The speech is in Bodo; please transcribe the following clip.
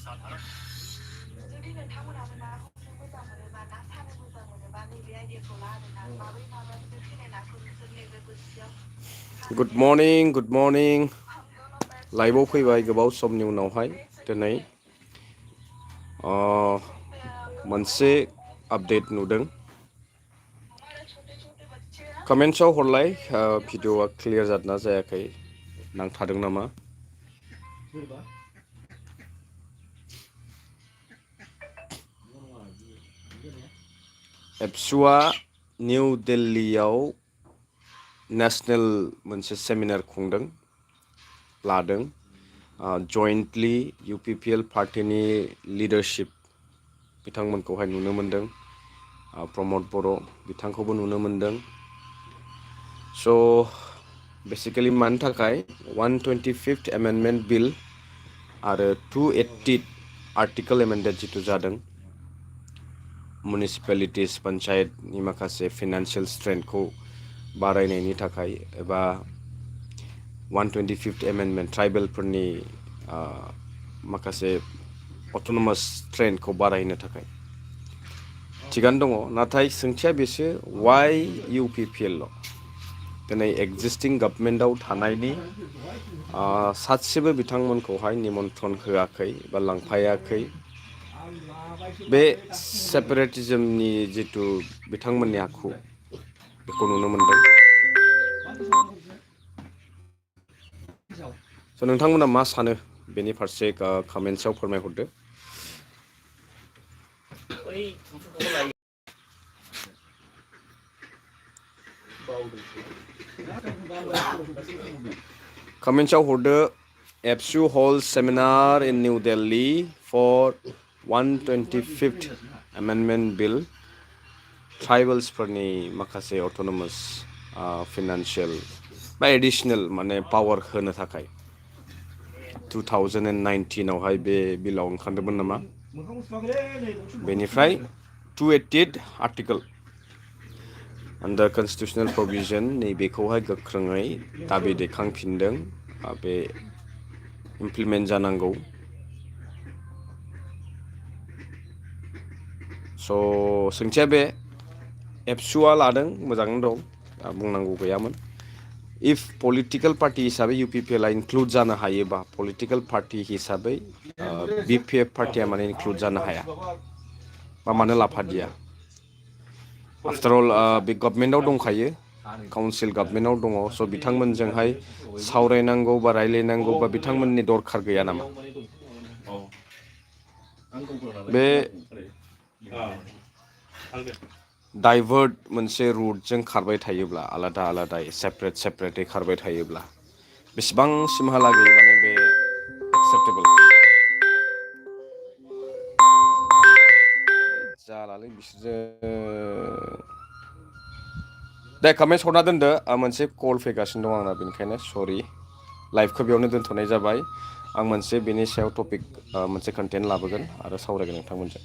Good morning, good morning. Live फैबाय गोबाव समनि उनावहाय दिनै मोनसे आपडेट नुदों कमेन्ट्सआव हरलाय भिडिअआ क्लियार जादोंना जायाखै नांथादों नामा एबसुआ निउ दिल्लीयाव नेशनेल मोनसे सेमिनार खुंदों लादों जॉइंटली यूपीपीएल पार्टीनि लीडरशिप बिथांमोनखौहाय नुनो मोनदों प्रमोद बर' बिथांखौबो नुनो मोनदों सो बेसिकली मानि थाखाय 125th एमेंडमेंट बिल आरो 280 आर्टिकल एमेंडेड जितु जादों म्युनिसिपैलिटीज पंचायतनि माखासे फाइनेंशियल स्ट्रेंथखौ बारायनायनि थाखाय एबा 125th एमेंडमेंट ट्राइबेलफोरनि माखासे अटोनोमास स्ट्रेंथखौ बारायनो थाखाय थिगानो दङ नाथाय सोंथिया बेसो वाइ यूपीपीएल दिनै एक्जिस्टिं गभर्नमेन्टआव थानायनि सासेबो बिथांमोनखौहाय निमन्त्रण होआखै बा लांफायाखै बे सेपारेटिज्मनि जितु बिथांमोननि आखु बेखौ नुनो मोनदों स' नोंथांमोना मा सानो बेनि फारसे कमेन्ट्सआव फोरमायहरदो कमेन्ट्सआव हरदो ABSU holds seminar in New Delhi for 125th amendment bill tribals फोरनि माखासे autonomous financial बा एडिशनेल माने पावर होनो थाखाय 2019 आवहाय बे बिलाव ओंखारदोंमोन नामा बेनिफ्राय 280 आर्टिकल Under constitutional provision नैबेखौहाय गोख्रोङै दाबि दैखांफिनदों बे इमप्लिमेन्ट जानांगौ स' सोंथिया बे एबसुआ लादों मोजाङैनो दं बुंनांगौ गैयामोन इफ पलिटिकल पार्टी हिसाबै यूपीपीएलआ इनक्लुड जानो हायोबा पलिटिकल पार्टी हिसाबै बीपीएफ पार्टीया माने इनक्लुड जानो हाया बा मानो लाफादिया आफ्टर अल बे गभर्नमेन्टआव दंखायो काउन्सिल गभर्नमेन्टआव दङ स' बिथांमोनजोंहाय सावरायनांगौ बा रायलायनांगौ बा बिथांमोननि दरखार गैया नामा बे डाइवर्ट मोनसे रुटजों खारबाय थायोब्ला आलादा आलादायै सेपारेटै खारबाय थायोब्ला बेसेबांसिमहालागै माने बे एक्सेप्टेबल जालालै बिसोरजों दे कमेन्ट्स हरना दोनदो मोनसे कल फैगासिनो दं आंना बेनिखायनो सरि लाइभखौ बेयावनो दोनथ'नाय जाबाय आं मोनसे बेनि सायाव टपिक मोनसे कन्टेन्ट लाबोगोन आरो सावरायगोन नोंथांमोनजों